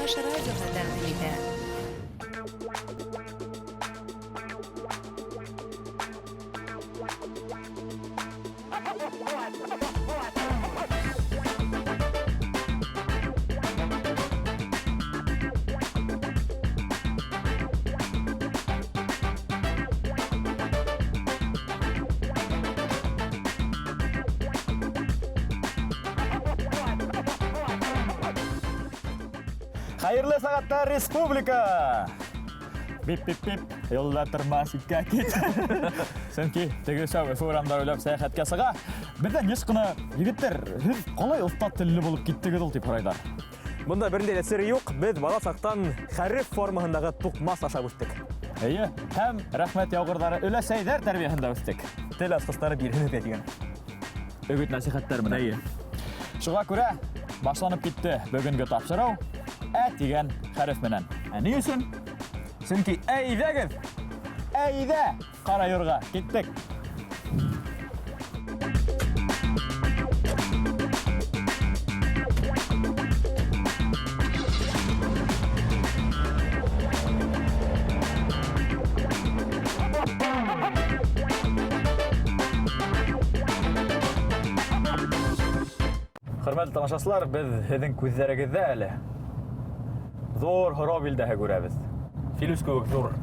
Чуваш радиоһы тәҡдим итә. Хәйерле сәғәттә, республика! Бип-бип-бип, юлда торма, ситкә кит. Сөнки теге сәү Өфө урамдары уйлап сәяхәткә сыға. Беҙҙән йыш ҡына егеттәр, һеҙ ҡалай оҫта телле булып киттегеҙ ул дип һорайҙар. Бында бернинди дә сер юҡ, беҙ бала саҡтан хәреф формаһындағы туҡмас ашап үҫтек. Эйе, һәм рәхмәт яуғырҙары өләсәйҙәр тәрбиәһендә үҫтек. Тел асҡыстары бирһен һеҙгә тигән. Өгөт нәсихәттәр менән. Эйе. Шуға күрә башланып китте бөгөнгө тапшырыу Ә тигән хәреф менән. Ә ни өсөн? Сөнки әйҙәгеҙ, әйҙә Ҡара юрға, киттек. Хөрмәтле тамашасылар, беҙ һеҙҙең күҙҙәрегеҙҙә әле ҙур һорау билдәһе күрәбеҙ. Филүс кеүек ҙур.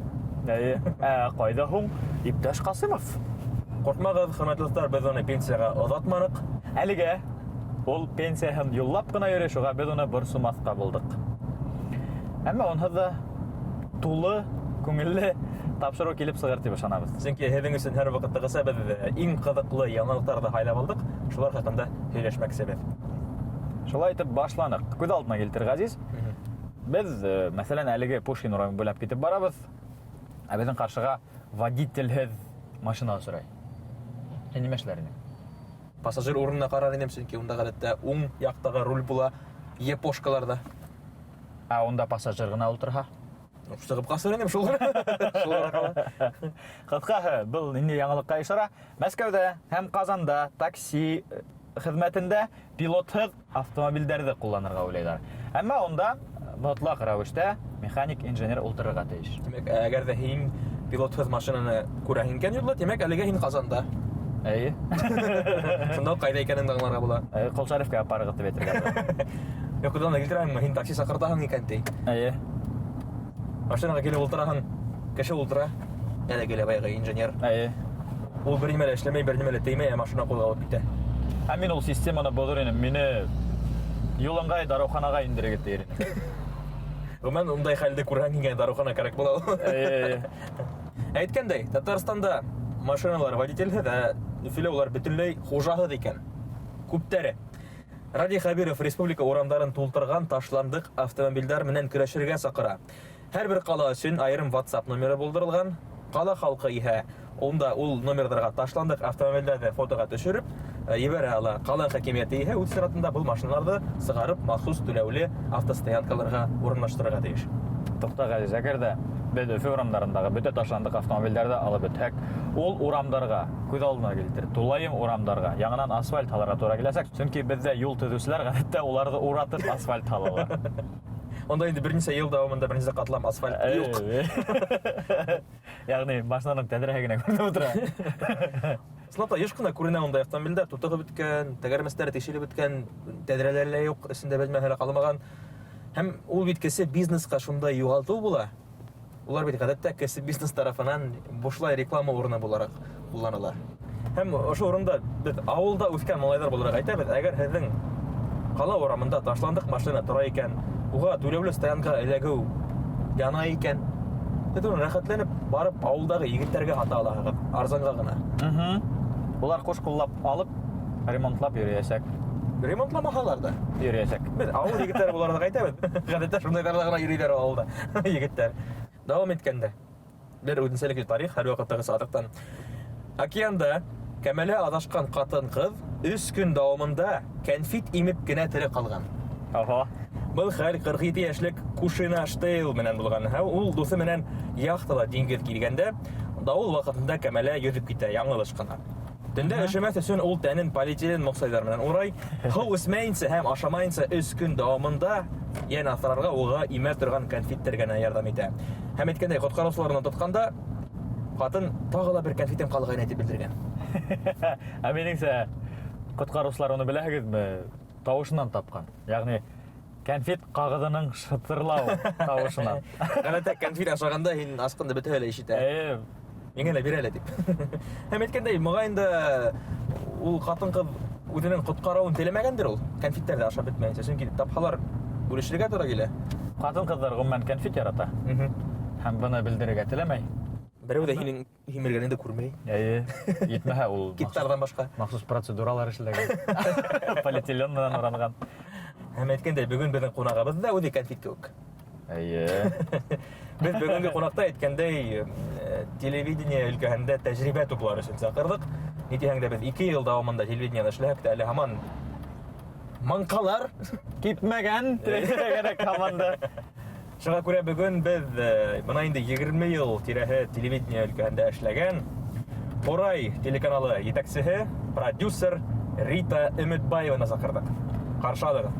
Әйе. Ә ҡайҙа һуң иптәш Ҡасимов? Ҡурҡмағыҙ, хөрмәтле дуҫтар, беҙ уны пенсияға оҙатманыҡ. Әлегә ул пенсияһын юллап ҡына йөрөй, шуға беҙ уны борсомаҫҡа булдыҡ. Әммә унһыҙ ҙа тулы, күңелле тапшырыу килеп сығыр тип ышанабыҙ. Сөнки һеҙҙең өсөн һәр ваҡыттағыса беҙ иң ҡыҙыҡлы яңылыҡтарҙы һайлап алдыҡ, шулар хаҡында һөйләшмәксебеҙ. Шулай итеп башланыҡ. Күҙ алдына килтер, Ғәзиз. Беҙ, э, мәҫәлән, әлеге Пушкин урамы буйлап китеп барабыҙ. Ә беҙҙең ҡаршыға водительһеҙ машина осрай. Һин нимә эшләр инең? Пассажир урынына ҡарар инем, сөнки унда ғәҙәттә уң яҡтағы руль була, епошкаларҙа. Ә унда пассажир ғына ултырһа? Сығып ҡасыр инем шул ғына. Шул ғына ҡала. Ҡыҫҡаһы, был ниндәй яңылыҡҡа ишара? Мәскәүҙә һәм Ҡазанда такси э, хеҙмәтендә пилотһыҙ автомобилдәрҙе ҡулланырға уйлайҙар. Әммә унда мотлаҡ рәүештә механик инженер ултырырға тейеш. Тимәк, әгәр ҙә һин пилотһыҙ машинаны күрәһең икән юлда, тимәк, әлегә һин Ҡазанда. Эйе. Шунда уҡ ҡайҙа икәнен дә аңларға була. Ҡол Шәрифкә апарығыҙ тип әйтергә була. Йоҡодан да килтерәһеңме? Һин такси саҡыртаһың икән, ти. Эйе. Машинаға килеп ултыраһың, кеше ултыра. Әлеге лә баяғы инженер. Эйе. Ул бер нимә лә эшләмәй, бер нимә лә теймәй, ә машина ҡуҙғалып китә. Ә мин ул системаны боҙор инем. Мине юл ыңғай дарыуханаға индерегеҙ тиер инем. Ғөмүмән, ундай хәлде күрһәң, һиңә дарыухана кәрәк була ул. Эйе. Әйткәндәй, Татарстанда машиналар водительһеҙ, ә Өфөлә улар бөтөнләй хужаһыҙ икән. Күптәре. Радий Хәбиров республика урамдарын тултырған ташландыҡ автомобильдәр менән көрәшергә саҡыра. Һәр бер ҡала өсөн айырым WhatsApp номеры булдырылған. Ҡала халҡы иһә унда ул номерҙарға ташландыҡ автомобилдәрҙе фотоға төшөрөп э, ебәрә ала. Ҡала хакимиәте иһә үҙ сиратында был машиналарҙы сығарып махсус түләүле автостоянкаларға урынлаштырырға тейеш. Туҡта, Ғәзиз, әгәр ҙә беҙ Өфө урамдарындағы бөтә ташландыҡ автомобилдәрҙе алып бөтһәк, ул урамдарға, күҙ алдына килтер, тулайым урамдарға яңынан асфальт һалырға тура киләсәк, сөнки беҙҙә юл төҙөүселәр ғәҙәттә уларҙы уратып асфальт һалалар. Унда инде бер нисә йыл дауамында бер нисә ҡатлам асфальт юҡ. Йәғни машинаның тәҙрәһе генә күренеп ултыра. Ысынлап та йыш ҡына күренә ундай автомобилдәр, тутығып бөткән, тәгәрмәстәре тишелеп бөткән, тәҙрәләре лә юҡ, эсендә бер нәмә лә ҡалмаған. Һәм ул бит кесе бизнесҡа шундай юғалтыу була. Улар бит ғәҙәттә кесе бизнес тарафынан бушлай реклама урыны булараҡ ҡулланыла. Һәм ошо урында беҙ ауылда үҫкән малайҙар булараҡ әйтәбеҙ, әгәр һеҙҙең ҡала урамында ташландыҡ машина тора икән, уға түләүле стоянкаға эләгеү яна икән, һеҙ уны рәхәтләнеп барып ауылдағы егеттәргә һата алаһығыҙ, арзанға ғына. Улар ҡуш ҡуллап алып, ремонтлап йөрөйәсәк. Ремонтламаһалар ҙа. Йөрөйәсәк. Беҙ ауыл егеттәре булараҡ әйтәбеҙ. Ғәҙәттә шундайҙарҙа ғына йөрөйҙәр ауылда егеттәр. Дауам иткәндә, бер үҙенсәлекле тарих һәр ваҡыттағыса аҙаҡтан. Океанда кәмәлә аҙашҡан ҡатын-ҡыҙ өс көн дауамында кәнфит имеп кенә тере ҡалған. Ого. Был хәл 47 йәшлек Кушина Штейл менән булған. Һәм ул дуҫы менән яхтала диңгеҙ килгәндә, дауыл ваҡытында кәмәлә йөҙөп китә, яңылыш ҡына. Төндә өшөмәҫ өсөн ул тәнен полиэтилен моҡсайҙар менән урай. Һыу эсмәйенсә һәм ашамайынса 3 көн дауамында йән аҫрарға уға имә торған конфеттер генә ярҙам итә. Һәм әйткәндәй, ҡотҡарыусыларына тотҡанда ҡатын тағы ла бер конфетем ҡалғайны тип белдергән. Ә минеңсә, ҡотҡарыусылар уны беләһегеҙме, тауышынан тапҡан. Ягъни конфет ҡағыҙының шытырлау тауышынан. Ғәләттә конфет ашағанда һин асҡанды бөтәһе лә ишетә. Әйе, Миңә лә бир әле тип. Һәм әйткәндәй, моғайын да ул ҡатын-ҡыҙ үҙенең ҡотҡарыуын теләмәгәндер ул. Конфеттәрҙе ашап бөтмәйенсә, сөнки тапһалар бүлешергә тура килә. Ҡатын-ҡыҙҙар ғөмүмән конфет ярата. Һәм быны белдерергә теләмәй. Берәү ҙә һинең һимергәнеңде күрмәй. Әйе, етмәһә ул Киттарҙан башҡа. махсус процедуралар эшләгән. Полиэтилен менән уранған. Һәм әйткәндәй, бөгөн беҙҙең ҡунағыбыҙ ҙа үҙе конфет кеүек. Әйе. Беҙ бөгөнгө ҡунаҡта әйткәндәй, телевидение өлкәһендә тәжрибә туплар өсөн саҡырҙыҡ. Ни тиһәң дә беҙ 2 йыл дауамында телевидениела эшләһәк тә әле һаман маңҡалар кипмәгән кәрәк команда. Шуға күрә бөгөн беҙ бына инде 20 йыл тирәһе телевидение өлкәһендә эшләгән Ҡурай телеканалы етәксеһе, продюсер Рита Өмөтбаеваны саҡырҙыҡ. Ҡаршы алығыҙ.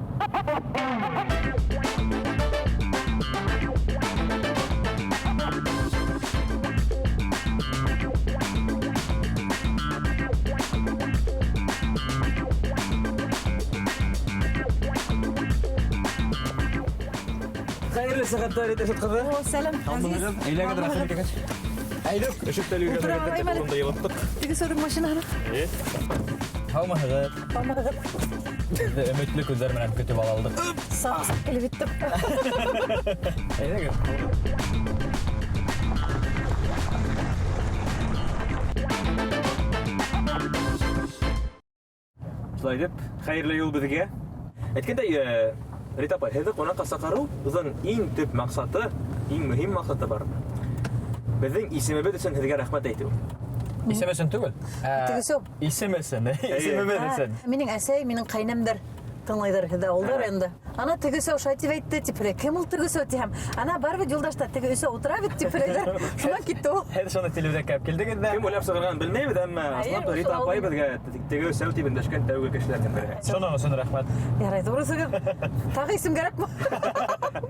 Хәйерле сәғәттәр, Рита Шатҡыҙы. О, сәләм, Ғәзиз. Әйләгеҙ, рәхим итегеҙ. Әйҙүк, өшөп тә өлгөргән Ултыра алайым әле. урында йылыттыҡ. Теге сөрөм машинаһына. Әйе. Һаумыһығыҙ. Һаумыһығыҙ. Беҙҙе өмөтлө күҙҙәр менән көтөп алалдыҡ. Саҡ-саҡ килеп еттем. Әйҙәгеҙ. Шулай итеп, хәйерле юл беҙгә. Әйткәндәй, Рита апай, һеҙҙе ҡунаҡҡа саҡырыу беҙҙең иң төп маҡсаты, иң мөһим маҡсаты бар. Беҙҙең исемебеҙ өсөн һеҙгә рәхмәт әйтеү. Исем өсөн түгел. Тегесе. Исем өсөн, исемебеҙ өсөн. Минең әсәй, минең ҡәйнәмдәр тыңлайҙар һеҙҙе ауылдар инде. Ана тегесе ошай тип әйтте, тип һөйләй. Кем ул тегесе тиһәм? Ана бар бит юлдашта теге өсә утыра бит тип һөйләйҙәр. Шунан китте ул. Һеҙ шуны телевизорға алып килдегеҙ ҙә. Кем уйлап сығарғанын белмәйбеҙ, әммә Әйе, ысынлап та Рита ошо апай ауыл. беҙгә теге өсәү тип өндәшкән тәүге кешеләрҙең береһе. Шуның өсөн рәхмәт. Ярай, ҙурыҫығыҙ. Тағы исем кәрәкме?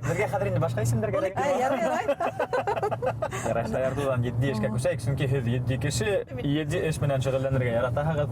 Беҙгә хәҙер инде башҡа исемдәр кәрәк. Әй, ярай, ярай. Ярай, шаяртыуҙан етди эшкә күсәйек, сөнки һеҙ етди кеше, етди эш менән шөғөлләнергә яратаһығыҙ.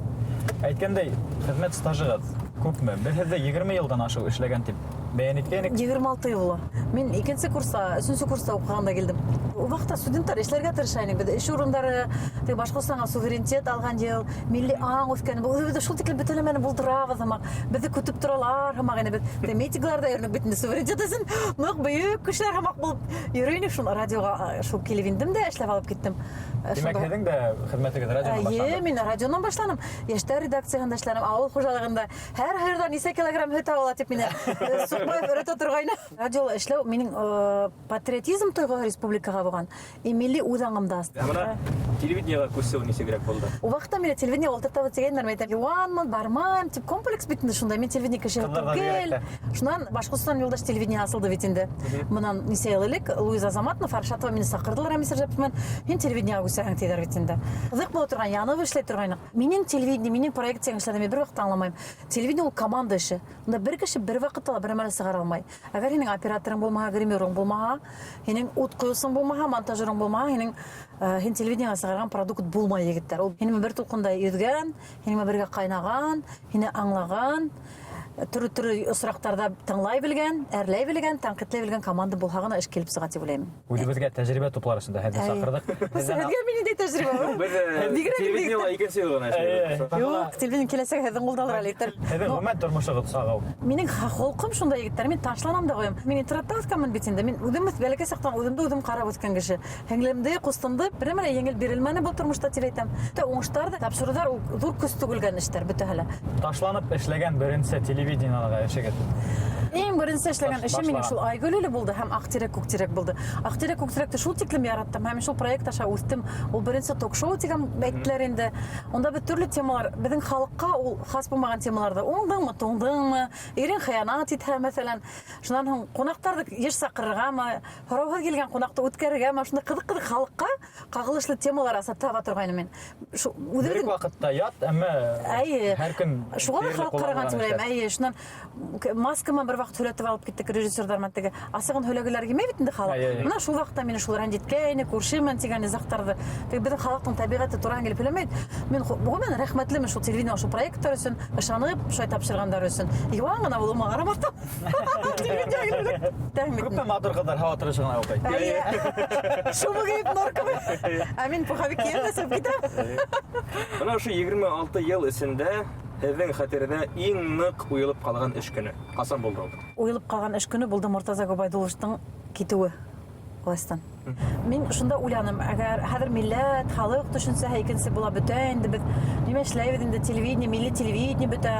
Әйткәндәй, хеҙмәт стажығыҙ күпме? Беҙ һеҙҙе 20 йылдан ашыу эшләгән тип бәйән иткәйнек. 26 йыл була. Мин икенсе курста, өсөнсө курста уҡығанда килдем. Ул ваҡытта студенттар эшләргә тырыша инек. Беҙ эш урындары, теге Башҡортостанға суверенитет алған йыл, милли аң үҫкән. Беҙ үҙебеҙҙе шул тиклем бөтә нәмәне булдырабыҙ һымаҡ. Беҙҙе көтөп торалар һымаҡ ине. Беҙ теге митингларҙа йөрөнөк бит инде суверенитет өсөн ныҡ бөйөк кешеләр һымаҡ булып йөрөй инек. Шул радиоға шул килеп индем дә эшләп алып киттем. Тимәк, һеҙҙең дә хеҙмәтегеҙ радионан Эйе, башланды? мин радионан башланым. Йәштәр редакцияһында эшләнем, ауыл хужалығында. Һәр һыйырҙан нисә килограмм һөт ала тип мине Суҡбаев өйрәтә торғайны. Радиола эшләү минең патриотизм тойғоһо республикаға булған. И милли үҙ аңымда асты. Ә бына телевидениеға күсеү нисегерәк булды? Ул ваҡытта мине телевидение ултыртабыҙ тигәндәр, мин әйтәм, юанмын, бармайым тип комплекс бит инде шундай. Мин телевидение кешеһе Ҡыҙҙарҙан түгел. бигерәк тә. Шунан Башҡортостан юлдаш телевидение асылды бит инде. Бынан нисә йыл элек Луиза Азаматовна, Фаршатова мине саҡырҙылар, Рәмис Рәжәпов менән. Һин телевидениеға күсәһең тиҙәр бит инде. Ҡыҙыҡ була торған, янып эшләй торғайныҡ. Минең телевидение, минең проект тигән эшләрҙе мин бер ваҡытта аңламайым. Телевидение ул команда эше. Унда бер кеше бер ваҡытта ла бер нәмә лә сығара алмай. Әгәр һинең операторың булмаһа, гримерың булмаһа, һинең ут ҡойоусың булмаһа, монтажерың булмаһа, һин телевидениеға сығарған продукт булмай, егеттәр. Ул һинең бер тулҡында йөҙгән, һинең бергә ҡайнаған, һине аңлаған, төрлө-төрлө осраҡтарҙа тыңлай белгән, әрләй белгән, тәнҡитләй белгән команда булһа ғына эш килеп сыға тип уйлайым. Үҙебеҙгә тәжрибә туплар өсөн дә һеҙҙе Әйе. саҡырҙыҡ. Һеҙгә мин ниндәй тәжрибә бар? Беҙ Бигерәк телевидениела ниндәй икенсе йыл ғына эшләйбеҙ. Әйе. Юҡ, телевидение киләсәк һеҙҙең ҡулдалыр әле, егеттәр. Һеҙҙең ғөмүмән тормошоғоҙ сағыу. Минең холҡом шундай, егеттәр, мин ташланам да ҡуям. Мин интернатта үҫкәнмен бит инде. Мин үҙем бәләкәй саҡтан үҙемде үҙем ҡарап үҫкән кеше. Һеңлемде, ҡустымды бер нәмә лә еңел бирелмәне был тормошта тип әйтәм. Бөтә уңыштар ҙа, тапшырыуҙар ул ҙур көс түгелгән эштәр бөтәһе лә. Ташланып эшләгән беренсе телевидение Телевидениелағы эшегеҙ? Иң беренсе эшләгән эшем минең шул Айгөл иле булды һәм Аҡ тирәк, күк тирәк булды. Аҡ тирәк, күк тирәкте шул тиклем яраттым һәм мин шул проект аша үҫтем. Ул беренсе ток-шоу тигән әйттеләр инде. Унда беҙ төрлө темалар, беҙҙең халыҡҡа ул хас булмаған темаларҙы, уңдыңмы, туңдыңмы, ирең хыянат итһә, мәҫәлән, шунан һуң ҡунаҡтарҙы йыш саҡырырғамы, һорауһыҙ килгән ҡунаҡты үткәрергәме, шундай ҡыҙыҡ-ҡыҙыҡ халыҡҡа ҡағылышлы темалар аса таба торғайным мин. Шу Бер үк ваҡытта ят, әммә Әйе. һәр көн Шуға ла тиерлек халыҡ ҡараған ҡулланылған тип уйлайым. эштәр. Әйе, шунан маска менән бер ваҡыт һөйләтеп алып киттек режиссерҙар менән теге. Асығын һөйләгеләр килмәй бит инде халыҡ. Әйе, әйе. Бына шул ваҡытта мине шул рәнйеткәйне, күрше менән тигән низағтарҙы. Теге беҙҙең халыҡтың тәбиғәте тураһын килеп һөйләмәй. Мин ғөмүмән рәхмәтлемен шул телевидение, шул проекттар өсөн, ышанып, шулай тапшырғандар өсөн. Йыуан ғына булыуыма ҡарамаҫтан. Телевидение килеп. Күпме матур ҡыҙҙар һауа торошо ғына уҡый. Әйе. Шуны кейеп норковый. Ә мин пуховик кейәм дә сығып китәм. Бына ошо 26 йыл эсендә һеҙҙең хәтерҙә иң ныҡ уйылып ҡалған эш көнө ҡасан булды ул? Уйылып ҡалған эш көнө булды Мортаза Гобәйдулловичтың китеүе властан. Мин шунда уйланым, әгәр хәҙер милләт, халыҡ төшөнсәһе икенсе була бөтә инде, беҙ нимә эшләйбеҙ инде, телевидение, милли телевидение бөтә.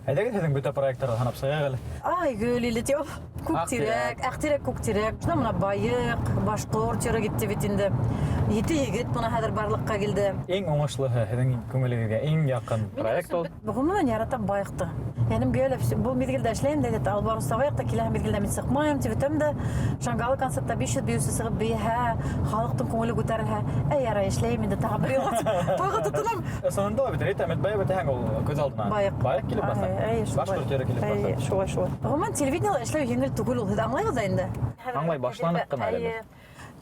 Әйҙәгеҙ, һеҙҙең бөтә проекттарҙы һанап сығайыҡ әле. Айгөл иле тип, Күк Аҡ тирәк, Аҡ тирәк, Күк тирәк. Шунан бына Байыҡ, Башҡорт йыры китте бит инде. Ете егет бына хәҙер барлыҡҡа килде. Иң уңышлыһы, һеҙҙең күңелегеҙгә иң яҡын проект ул? Ғөмүмән яратам Байыҡты. Йәнем гөйәләп, был миҙгелдә эшләйем дә, әйтә, алып барыусы яҡта киләһе миҙгелдә мин сыҡмайым тип үтәм дә. Шангалы концертта 500 бейеүсе сығып бейеһә, халыҡтың күңеле күтәрелһә, әй, ярай, эшләйем инде тағы бер йылға тип, тағы тотонам. Ысынында ла бит, Рита Әмәтбаева тиһәң, ул күҙ алдына Байыҡ. Байыҡ килеп баҫа. Әй, шулай. Башҡорт йыры килеп Әй, баҫа. шулай, шулай. Ғөмүмән, телевидениела эшләү еңел түгел ул, һеҙ аңлайһығыҙ ҙа инде. Аңлай башланыҡ ҡына әле беҙ. Әйе.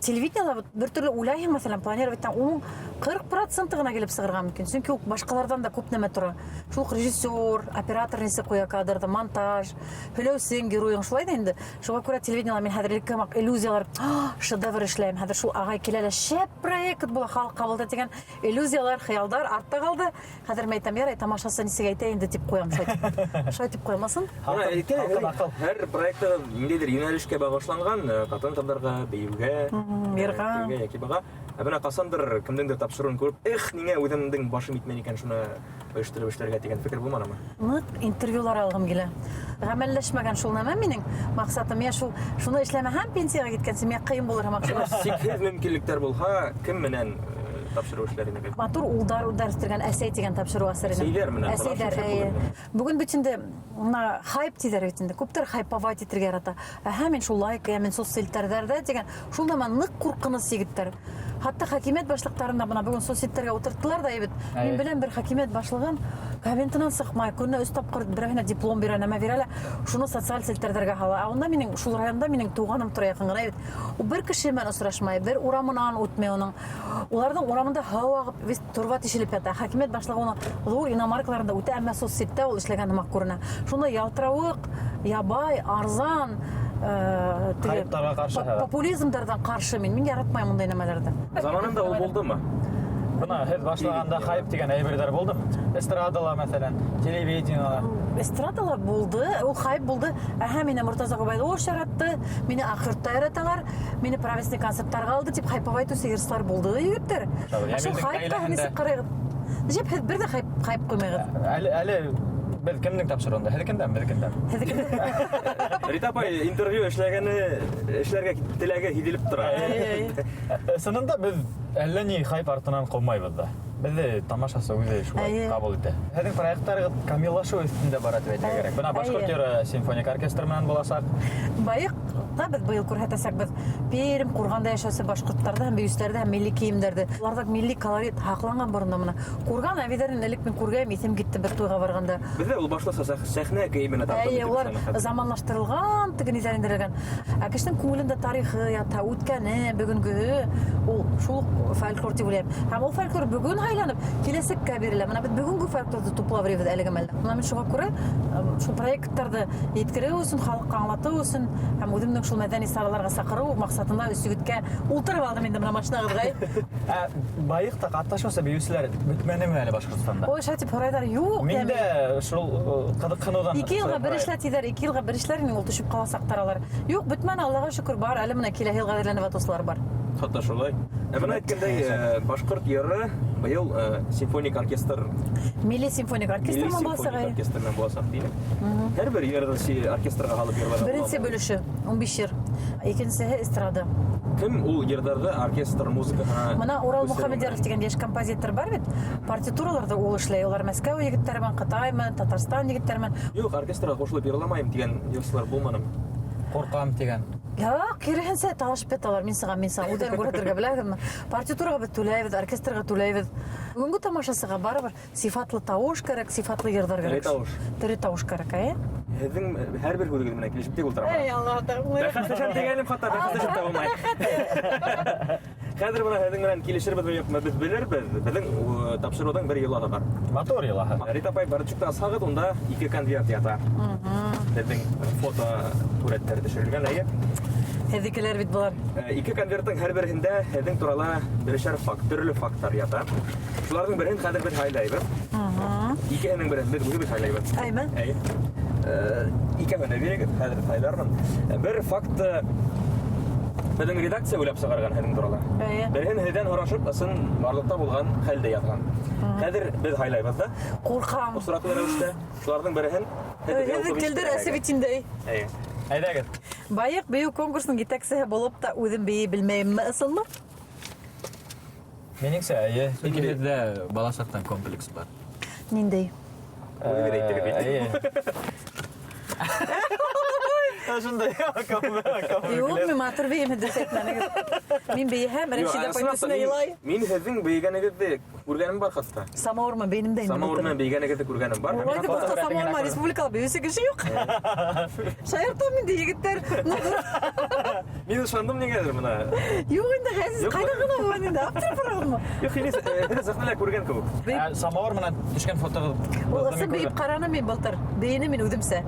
Телевидениела бер төрлө уйлайһың, мәҫәлән, планировать итһәң, уның 40% ғына килеп сығырға мөмкин. Сөнки ул башҡаларҙан да күп нәмә тора. Шул уҡ режиссер, оператор нисек ҡуя кадрҙы, монтаж, һөйләүсең, геройың шулай ҙа инде. Шуға күрә телевидениела мин хәҙер элекке һымаҡ иллюзиялар, шедевр эшләйем, хәҙер шул ағай килә лә шәп проект була, халыҡ ҡабул итә тигән иллюзиялар, хыялдар артта ҡалды. Хәҙер мин әйтәм, ярай, тамашасы нисек әйтә инде тип ҡуям, шулай тип. Шулай тип ҡуймасын. Бына әйтә, Һалҡын аҡыл. һәр проекты ниндәйҙер йүнәлешкә бағышланған, ҡатын-ҡыҙҙарға, бейеүгә, йырға. бейеүгә йәки быға. Ә бына ҡасандыр кемдеңдер тапшырыуын күреп, эх, ниңә үҙемдең башым етмәй икән шуны ойоштороп эшләргә тигән фекер булманымы? Ныҡ интервьюлар алғым килә. Ғәмәлләшмәгән шул нәмә минең маҡсатым. Мин шуны эшләмәһәм, пенсияға киткәнсе миңә ҡыйын булыр һымаҡ. Сикһеҙ мөмкинлектәр булһа, кем менән тапшырыу эшләр инегеҙ? Матур улдар үҫтергән әсәй тигән тапшырыу асыр инем. Әсәйҙәр менән Әсәйҙәр, тапшырыу әйе. булыр. Бөгөн бит инде бына хайп тиҙәр бит инде. Күптәр хайповать итергә ярата. Әһә, мин шул лайк, ә мин соцселтәрҙәрҙә тигән. Шул нәмә ныҡ ҡурҡыныс егеттәр. Хатта хакимиәт башлыҡтарын да бына бөгөн соцсеттәргә ултырттылар да бит. Мин Әйе. беләм бер хакимиәт башлығын кабинетынан сыҡмай, көнөнә 3 тапҡыр берәүһенә диплом бирә, нәмә бирә лә, шуны социаль селтәрҙәргә һала. Ә унда минең шул районда минең туғаным тора яҡын ғына бит. Ул бер кеше менән осрашмай, бер урамынан үтмәй уның. Уларҙың урамында һыу ағып, весь торба тишелеп ята. Хакимиәт башлығы уны ҙур иномаркаларында үтә, әммә соцсеттә ул эшләгән һымаҡ күренә. Шунда ялтырауыҡ, ябай, арзан, теге Хайптарға ҡаршы хәҙер. популизмдарҙан ҡаршы мин. Мин яратмайым ундай нәмәләрҙе. Заманында ул булдымы? Бына һеҙ башлағанда хайп тигән әйберҙәр булдымы? Эстрадала, мәҫәлән, телевидениела. Эстрадала булды, ул хайп булды. Әһә, мине Мортаза Ғөбәйҙуллович яратты, мине Аҡйортта яраталар, мине правительственный концерттарға алды тип хайповать итеүсе йырсылар булды, егеттәр. Шәп, Ә шул Йәмилдең хайпҡа ғаиләһендә нисек ҡарайһығыҙ? Нисек һеҙ бер ҙә хайп ҡуймайһығыҙ? Әле беҙ кемдең тапшырыуында? Һеҙҙекендәме, беҙҙекендәме? Һеҙҙекендә. Рита апай интервью эшләгәне, эшләргә теләге һиҙелеп тора. Әй, әй. Ысынында беҙ әллә ни хайп артынан ҡыумайбыҙ ҙа. Беҙҙе тамашасы үҙе шулай Әйе. ҡабул итә. Һеҙҙең проекттарығыҙ камиллашыу өҫтөндә бара тип әйтергә кәрәк. Бына Башҡорт Әйе. йыры симфоник оркестр менән буласаҡ. Байыҡта беҙ быйыл күрһәтәсәкбеҙ Пермь, Ҡурғанда йәшәүсе башҡорттарҙы һәм бейеүселәрҙе һәм милли кейемдәрҙе. Уларҙа милли колорит һаҡланған боронда бына. Ҡурған әбейҙәрен элек мин күргәйем, иҫем китте бер туйға барғанда. Беҙҙә ул башлыса сәхнә кейеменә тартып Әйе, итеп улар сәхнә. заманлаштырылған, теге ниҙәр индерелгән. Ә кешенең күңелендә тарихы ята, үткәне, бөгөнгөһө, ул шул уҡ фольклор тип уйлайым. Һәм ул фольклор бөгөн һайланып, киләсәккә бирелә. Бына беҙ бөгөнгө фольклорҙы туплап йөрөйбөҙ әлеге мәлдә. Бына мин шуға күрә шул проекттарҙы еткереү өсөн, халыҡҡа аңлатыу өсөн һәм үҙемдең шул мәҙәни сараларға саҡырыу маҡсатында өс егеткә ултырып алдым инде бына машинағыҙға. Ә байыҡта ҡатнашыусы бейеүселәр бөтмәнеме әле Башҡортостанда? Ой, шулай тип һорайҙар, юҡ, Мин тәме. дә шул ҡыҙыҡһыныуҙан Ике йылға бер сығып эшлә тиҙәр, ике йылға бер эшләр инде, ул төшөп ҡаласаҡтар алар. Юҡ, бөтмәне, Аллаға шөкөр, бар, әле бына киләһе йылға әҙерләнеп ятыусылар бар. Хатта шулай. Ә бына әйткәндәй, башҡорт йыры быйыл симфоник оркестр Милли симфоник оркестр Милли менән буласаҡ. симфоник оркестр менән буласаҡ тинек. Һәр бер йырҙы оркестрға һалып йырларға Беренсе буламы? бөлөшө 15 йыр. Икенсеһе эстрада. Кем ул йырҙарҙы оркестр музыкаһына Мына Урал күсерә? Мухаммедьяров тигән йәш композитор бар бит. Партитураларҙы ул эшләй. Улар Мәскәү егеттәре менән, Ҡытай менән, Татарстан егеттәре менән. Юҡ, оркестрға ҡушылып йырламайым тигән йырсылар булманы. Ҡурҡам тигән. Юҡ, киреһенсә талашып яталар. Мин сығам, мин сығам. Үҙҙәрен күрһәтергә беләһегеҙме? Партитураға беҙ түләйбеҙ, оркестрға түләйбеҙ. Бөгөнгө тамашасыға барыбер сифатлы тауыш кәрәк, сифатлы йырҙар Тере кәрәк. тауыш. Тере тауыш кәрәк, әйе? Һеҙҙең һәр бер һүҙегеҙ менән килешеп тик ултырам. Эй, Алла, Бәхәсләшәм тигәнем хатта бәхәсләшеп тә булмай. Хәҙер бына һеҙҙең менән килешербеҙме юҡмы, беҙ белербеҙ. Беҙҙең тапшырыуҙың бер йолаһы бар. Матур йолаһы. Рита апай, бардачокты асһағыҙ, унда 2 конверт ята. Беҙҙең фото һүрәттәр төшөрөлгән, әйе. Һеҙҙекеләр бит былар. 2 конверттың һәр береһендә һеҙҙең турала берешәр факт, төрлө факттар ята. Шуларҙың береһен хәҙер беҙ һайлайбыҙ. Икеһенең береһен беҙ үҙебеҙ һайлайбыҙ. Әйме? Әйе. Икәүһен дә бирегеҙ, хәҙер һайлармын. Бер фактты беҙҙең редакция уйлап сығарған һеҙҙең турала. Әйе. Береһен һеҙҙән һорашып, ысын барлыҡта булған хәлде яҙған. Хәҙер беҙ һайлайбыҙ ҙа. Ҡурҡам. Осраҡлы рәүештә шуларҙың береһен һеҙ беҙгә Һеҙҙең уҡып телдәр ишеттерәһегеҙ. әсе бит инде. Әйе. Әйҙәгеҙ. Байыҡ бейеү конкурсының етәксеһе булып та үҙем бейей белмәйемме, ысынмы? Минеңсә, әйе. Сөнки һеҙҙә бала саҡтан комплекс бар. Ниндәй? Үҙегеҙ әйтегеҙ бит. Әйе. Шундай акыллы, Юҡ, мин матур бейем, дөрөҫ әйтмәнегеҙ. Мин бейеһәм, Юҡ, Рәшидә апай ысынлап та, төҫөнә илай. Мин һеҙҙең бейегәнегеҙҙе күргәнем бар хатта. Самауыр менән бейенем дә инде Самауыр былтыр. менән бейегәнегеҙҙе күргәнем бар. Улай тип Фото башта һүрәтен самауыр генә менән күрҙем. республикала бейеүсе кеше юҡ. Шаяртам инде, егеттәр. Ну, Мин ышандым ниңәлер бына. Юҡ инде, Ғәзиз, Юҡ. ҡайҙа ғына булған инде? Аптырап барағынмы? Юҡ, һин һеҙ сәхнәлә күргән кеүек. Самауыр менән төшкән фотоғыҙ Ул ысын бейеп ҡараным мин былтыр. Бейенем мин үҙемсә.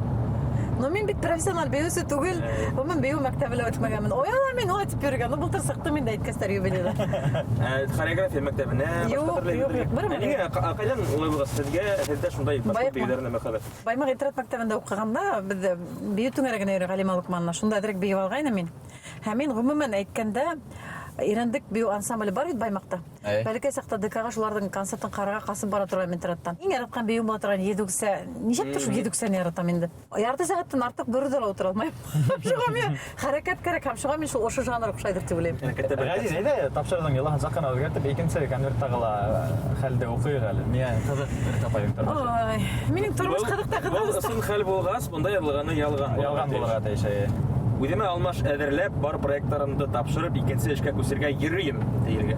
Но мин бит профессиональ бейеүсе түгел. Мин бейеү мәктәбе лә үтмәгәнмен. Ояла мин улай тип йөрөгән. Ну, былтыр сыҡтым инде әйткәстәр юбилейҙа. Хореография мәктәбенә, башҡа Юҡ, төрлө юҡ, әйберҙәргә. юҡ, бер Ә ниңә, ҡайҙан улай булғас, һеҙҙә шундай башҡорт Байыҡмы? бейеүҙәренә мөхәббәт? Баймаҡ интернат мәктәбендә уҡығанда беҙ бейеү түңәрәгенә йөрөй Ғәлимә Лоҡманова. Шунда әҙерәк бейеп алғайным мин. Һәм мин ғөмүмән әйткәндә, Ирәндек бейеү ансамбле бар бит Баймаҡта. Әй. Бәләкәй саҡта ДК-ға шуларҙың концертын ҡарарға ҡасып бара торған интернаттан. Иң яратҡан бейеүем була торған Йөҙүксә. Нисәптер шул Йөҙүксәне яратам инде. Ярты сәғәттән артыҡ бер үҙе лә ултыра алмайым. Шуға мин хәрәкәт кәрәк һәм шуға мин шул ошо жанр оҡшайҙыр тип уйлайым. Хәрәкәттә бер Ғәзиз, әйҙә тапшырыуҙың йолаһын саҡ ҡына үҙгәртеп, икенсе конверттағы ла хәлде уҡыйыҡ әле. Миңә ҡыҙыҡ бер тапайым тормошо. Ой, минең тормош ҡыҙыҡ та ҡыҙыҡ. Был ысын хәл булғас, бында яҙылғаны ялған булырға Ялған тейеш. булырға тейеш, әйе. Үҙемә алмаш әҙерләп, бар проекттарымды тапшырып, икенсе эшкә күсергә йөрөйөм тейергә.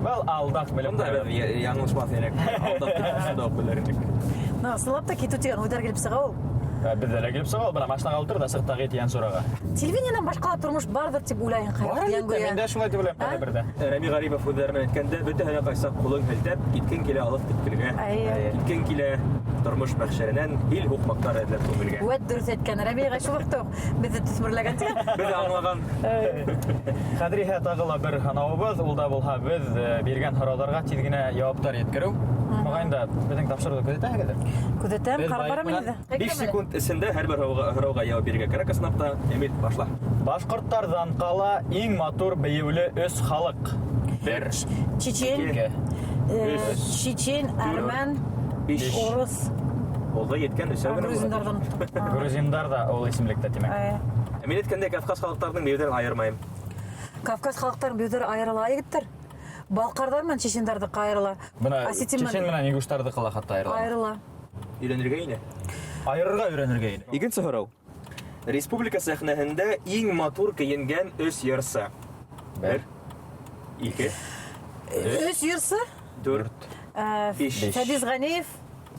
Был алдаҡ белеп Бында беҙ яңылышмаҫ инек. Алдаҡ тип шунда уҡ белер инек. Ну, ысынлап та китеү тигән уйҙар килеп сыға ул. Беҙҙә лә килеп сыға ул, бына машинаға ултыр ҙа сыҡ тағы ет Янсураға. Телевидениенән башҡа ла тормош барҙыр тип уйлайһың, хәҙер, Бар әлбиттә, Янгөйә. мин дә шулай тип уйлайым, А? ҡайҙа берҙә. Рәми Ғарипов һүҙҙәренән әйткәндә, бөтәһе лә ҡайсаҡ ҡулын һелтәп, киткең килә алыҫ төпкөлгә. Әйе. Киткең килә тормош мәхшәренән ил һуҡмаҡтар эҙләп күңелгә. Үәт дөрөҫ әйткән. Рәми ағай шул ваҡытта уҡ беҙҙе төҫмөрләгән тигән. Беҙ аңлаған. Хәҙер иһә тағы ла бер һынауыбыҙ, ул да булһа беҙ биргән һорауҙарға тиҙ генә яуаптар еткереү. Моғайын да беҙҙең тапшырыуҙы күҙәтәһегеҙҙер? Күҙәтәм, Беҙ ҡарап барам байыҡ инде. 5 секунд эсендә һәр бер һорауға яуап бирергә кәрәк, ысынлап та. Эмиль, башла. Башҡорттарҙан ҡала иң матур бейеүле өс халыҡ. Бер. Чечен, Ике. Өс. чечен, әрмән, Биш. урыҫ. Булды, еткән өсәү генә була. Грузиндарҙан. Грузиндар ҙа ул исемлектә, тимәк. Әйе. Мин әйткәндәй, Кавказ халыҡтарының бейеүҙәрен айырмайым. Кавказ халыҡтарының бейеүҙәре айырыла, егеттәр. Балҡарҙар менән чечендарҙыҡы айырыла. Бына Осетин чечен менән менән ингуштарҙыҡы ла хатта айырыла. айырыла. Өйрәнергә ине. Айырырға өйрәнергә ине. Икенсе һорау. Республика сәхнәһендә иң матур кейенгән өс йырсы. Бер, ике, Өс йырсы? дүрт, биш. Фәдиз Ғәниев.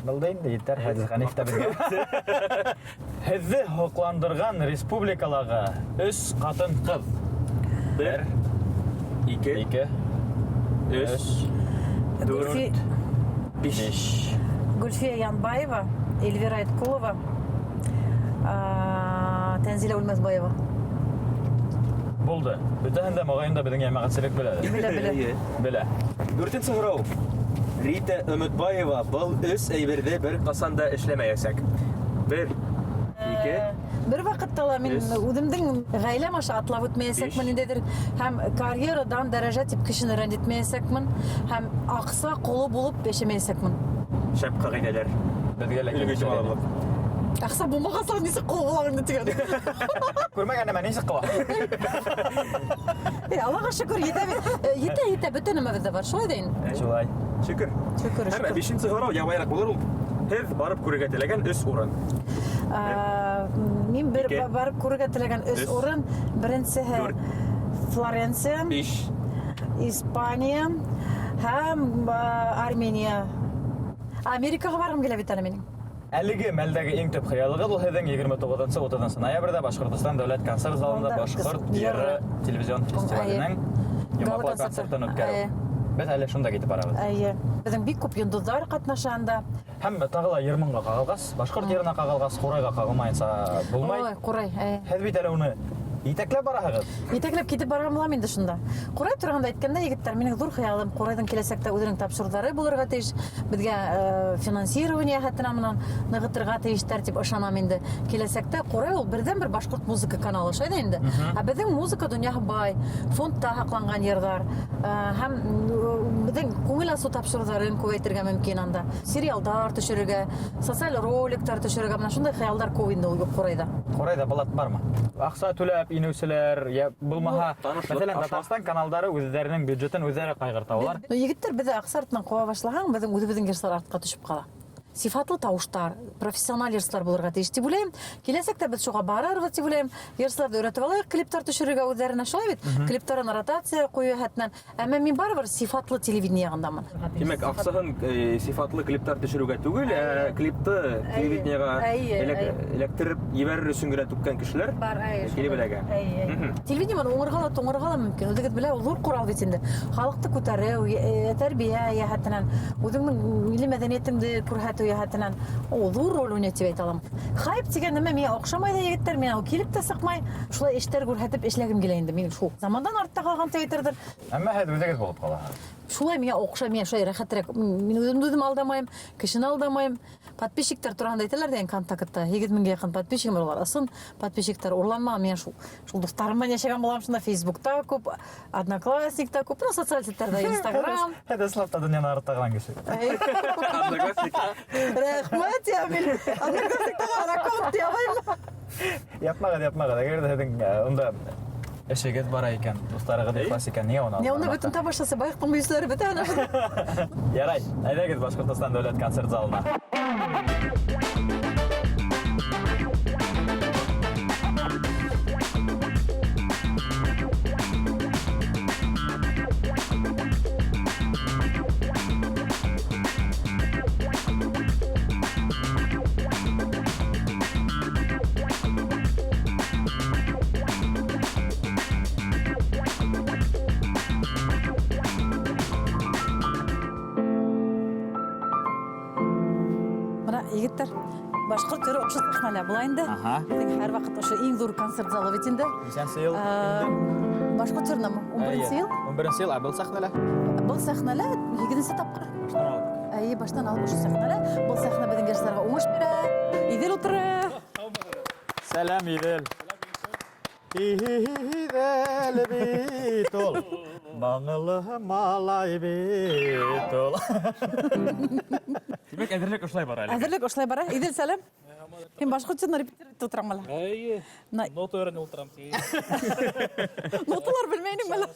Булды инде, етәр, Фәдиз Ғәниев тә беҙгә. Һеҙҙе һоҡландырған республикалағы өс ҡатын-ҡыҙ. Бер, ике, Ике, өс, өс, дүрт, биш. биш. Гульфия Янбаева, Эльвира Айткулова, Тәнзилә Үлмәҫбаева. Булды. Бөтәһен дә моғайын да беҙҙең йәмәғәтселек белә. Белә, белә. Эйе. Белә. Дүртенсе һорау. Рита Өмөтбаева был өс әйберҙе бер ҡасан да эшләмәйәсәк. Бер, ике, Бер ваҡытта ла мин Өс. үҙемдең ғаиләм аша атлап үтмәйәсәкмен Биш. ниндәйҙер һәм карьерадан дәрәжә тип кешене рәнйетмәйәсәкмен һәм аҡса ҡоло булып йәшәмәйәсәкмен. Шәп ҡағиҙәләр. Беҙгә лә Өлгө килешә. алырлыҡ. Аҡса булмағас ла нисек ҡол булаң инде тигән. Күрмәгән нәмә нисек ҡыла? Аллаға шөкөр, етә бит. Етә, етә, бөтә нәмәбеҙ ҙә бар. Шулай ҙа инде. Шулай. Шөкөр. Шөкөр, Һәм шөкөр. бишенсе һорау ябайыраҡ булыр ул. Һеҙ барып күрергә теләгән өс урын. Мин бер Ике. барып күрергә теләгән өс Өс. урын. Беренсеһе Дүрт. Флоренция, Биш. Испания һәм Армения. Америкаға барғым килә бит әле минең. Әлеге мәлдәге иң төп хыялығыҙ ул һеҙҙең 29-30 ноябрҙә Башҡортостан дәүләт концерт залында Унда Башҡорт йыры йыры телевизион фестиваленең йомғаҡлау Гала-концерты. концертын үткәреү. Эйе. Беҙ әле шунда китеп барабыҙ. Эйе. Беҙҙең бик күп йондоҙҙар ҡатнаша анда. Һәм тағы ла йыр-моңға ҡағылғас, башҡорт йырына ҡағылғас, ҡурайға ҡағылмайынса булмай. Ой, ҡурай, эйе. Һеҙ бит әле уны етәкләп бараһығыҙ. Етәкләп китеп барған булам инде шунда. Ҡурай тураһында әйткәндә, егеттәр, минең ҙур хыялым ҡурайҙың киләсәктә үҙенең тапшырыуҙары булырға тейеш. Беҙгә финансирование йәһәтенән менән нығытырға тейештәр тип ышанам инде. Киләсәктә ҡурай ул берҙән-бер башҡорт музыка каналы, шулай ҙа инде. Ә беҙҙең музыка донъяһы бай, фондта һаҡланған йырҙар, һәм беҙҙең күңел асыу тапшырыуҙарын күбәйтергә мөмкин анда. Сериалдар төшөрөргә, социаль роликтар төшөрөргә, бына шундай хыялдар күп инде ул ҡурайҙа. Ҡурайҙа блат бармы? Аҡса түләп инеүселәр, йә булмаһа, Танышлыҡ мәҫәлән, аша. Татарстан каналдары үҙҙәренең бюджетын үҙҙәре ҡайғырта улар. Но егеттәр, беҙҙе аҡса артынан ҡыуа башлаһаң, беҙҙең үҙебеҙҙең йырсылар артҡа төшөп ҡала. Сифатлы тауыштар, профессиональ йырсылар булырға тейеш тип уйлайым. Киләсәктә беҙ шуға барырбыҙ тип уйлайым. Йырсыларҙы өйрәтеп алайыҡ, клиптар төшөрөргә үҙҙәренә, шулай бит? Клиптарын ротация ҡуйыу йәһәтенән. Әммә мин барыбер сифатлы телевидение яғындамын. Тимәк, аҡсаһын сифатлы клиптар төшөрөүгә түгел, ә клипты телевидениеға эләктереп ебәрер өсөн генә түккән кешеләр Бар, әйе, килеп шулай. эләгә. Әйе, әйе. Телевидение менән уңырға ла, туңырға ла мөмкин. Үҙегеҙ белә, ул ҙур ҡорал бит инде. Халыҡты күтәреү, тәрбиә йәһәтенән, үҙеңдең милли мәҙәниәтеңде күрһәтеү йәһәтенән ул ҙур роль уйнай тип әйтә алам. Хайп тигән нәмә миңә оҡшамай ҙа, егеттәр, миңә ул килеп тә сыҡмай. Шулай эштәр күрһәтеп эшләгем килә инде. Мин шул замандан артта ҡалған тип әйтерҙер. Әммә һеҙ үҙегеҙ булып ҡалаһығыҙ. Шулай миңә оҡшай, миңә шулай рәхәтерәк. Мин үҙемде үҙем алдамайым, кешене алдамайым. Подписчиктар тураһында әйтәләр дә ВКонтактта. Һигеҙ меңгә яҡын подписчигым бар, улар ысын подписчиктар урланмаған. Мин шул дуҫтарым менән йәшәгән булам, шунда Фейсбукта күп, Одноклассникта күп, ну, социаль сеттәрҙә, Инстаграм. Һеҙ ысынлап та донъяны артта ҡалған кеше. Әй. Одноклассник. Рәхмәт, Ямил. Одноклассниктағы аккаунт ябайым. Япмағыҙ, япмағыҙ. Әгәр ҙә һеҙҙең унда эшегеҙ бара икән, дуҫтарығыҙ ихлас икән, ниңә уны Ни, унда алып бөтөн тамашасы, байыҡтың мөйөсләре бөтә ана шунда. Ярай, әйҙәгеҙ Башҡортостан дәүләт концерт залына. Бына, егеттәр, башҡорт йыры ошо сәхнәлә була инде. Беҙҙең һәр ваҡыт ошо иң ҙур концерт залы бит инде. Нисәнсе йыл инде? Башҡорт йырынамы? Ун беренсе йыл? Ун беренсе йыл, ә был сәхнәлә? Был сәхнәлә һигеҙенсе тапҡыр. Баштан алып. Эйе, баштан алып ошо сәхнәлә. Был сәхнә беҙҙең йырсыларға уңыш бирә. Иҙел ултыра. Сәләм, Иҙел. Иҙел бит ул, моңло малай бит ул. Тимәк, әҙерлек ошолай бара әле. Әҙерлек ошолай бара. Иҙел, сәләм. Һин башҡортса репетировать ултырам әле. Эйе. Бына Нота өйрәнеп ултырам. Ноталар белмәйем әле.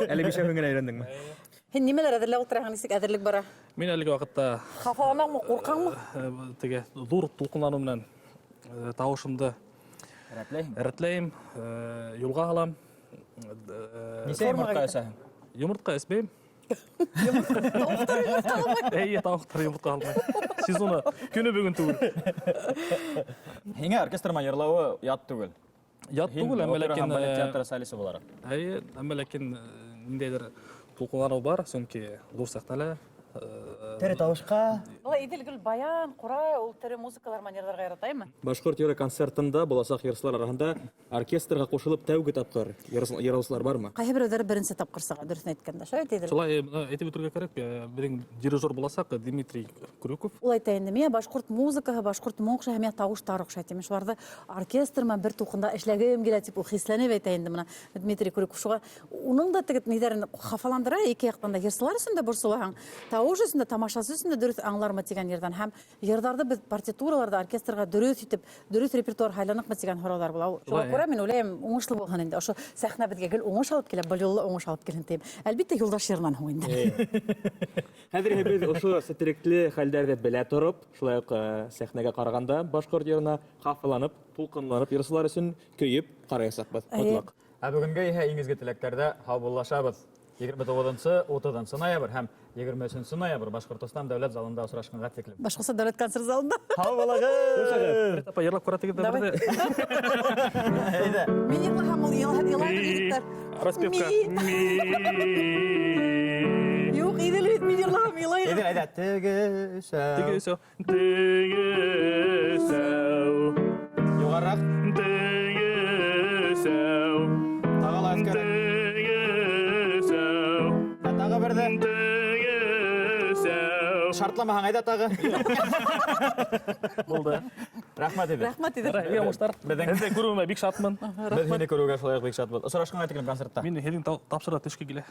Әле бишәүһен генә өйрәндеңме? Һин нимәләр әҙерләп ултыраһың, нисек әҙерлек бара? Мин әлеге ваҡытта, Хафаланаңмы, ҡурҡаңмы? Теге ҙур тулҡынланыу менән тауышымды Рәтләйһең? рәтләйем, юлға һалам. Нисә Формаға йомортҡа китә. эсәһең? Йомортҡа эсмәйем. Тауыҡтар йомортҡа алмай. Эйе, тауыҡтар йомортҡа алмай. Сезоны көнө бөгөн түгел. Һиңә оркестр менән йырлауы ят түгел. Ят Һин түгел, әммә опера ләкин, һәм балет театры солисы булараҡ. Эйе, әммә ләкин ниндәйҙер тулҡынланыу бар, сөнки ҙур сәхнәлә. Тере тауышҡа. Былай Улай Иҙел гел баян, ҡурай, ул тере музыкалар манерҙарға яратаймы? Башҡорт йыры концертында буласаҡ йырсылар араһында оркестрға ҡушылып тәүге тапҡыр йырлаусылар бармы? Ҡайһы берәүҙәре беренсе тапҡыр сыға, дөрөҫөн әйткәндә. Шулай бит, Иҙел? Шулай, бына әйтеп үтергә кәрәк, беҙҙең дирижер буласаҡ Дмитрий Крюков. Ул әйтә инде, миңә башҡорт музыкаһы, башҡорт моң оҡшай, миңә тауыштар оҡшай тим. Мин шуларҙы оркестр менән бер тулҡында эшләгем килә тип ул хисләнеп әйтә инде бына Дмитрий Крюков. Шуға уның да теге ниҙәрен хафаландыра, ике яҡтан да йырсылар өсөн дә борсолаһаң, тауыш өсөн дә, тамашасы өсөн дә дөрөҫ аңлармы тигән ерҙән. Һәм йырҙарҙы беҙ партитураларҙы оркестрға дөрөҫ итеп, дөрөҫ репертуар һайланыҡмы тигән һорауҙар була. Шуға күрә мин уйлайым, уңышлы булһын инде. Ошо сәхнә беҙгә гел уңыш алып килә, был юлы уңыш алып килһен тием. Әлбиттә, Юлдаш йырынан һуң инде. Хәҙер беҙ ошо сетерекле хәлдәрҙе белә тороп, шулай уҡ сәхнәгә ҡарағанда башҡорт йырына хафаланып, тулҡынланып йырсылар өсөн көйөп ҡараясаҡбыҙ. Мотлаҡ. Ә бөгөнгә иһә иң изге теләктәрҙә һаубуллашабыҙ. 29-нсы, 30 ноябрь һәм 23 ноябрь Башҡортостан дәүләт залында осрашҡанға тиклем. Башҡортостан дәүләт концерт залында. Һау булығыҙ! Апа, йырлап ҡара тегеҙ Давай. берҙе. Әйҙә. Мин йырлаһам, ул илайҙыр егеттәр. Распевка. Ми. Юҡ, Иҙел бит, мин йырлаһам, илайҙыр. Әйҙә, әйҙә, теге өсәү. Теге өсәү. Теге өсәү. Юғарыраҡ. Теге өсәү. Тағы ла өҫкәрәк. Теге өсәү. Ә, тағы берҙе. Теге өсәү. Шартламаһаң, әйҙә тағы. Булды. Рәхмәт, Иҙел. Рәхмәт, Иҙел. Һеҙгә уңыштар. Беҙҙең- Һеҙҙе күреүемә бик шатмын. Беҙ һине күреүгә шулай уҡ бик шатбыҙ. Осрашҡанға тиклем концертта. Мин һеҙҙең тапшырға төшкө килә.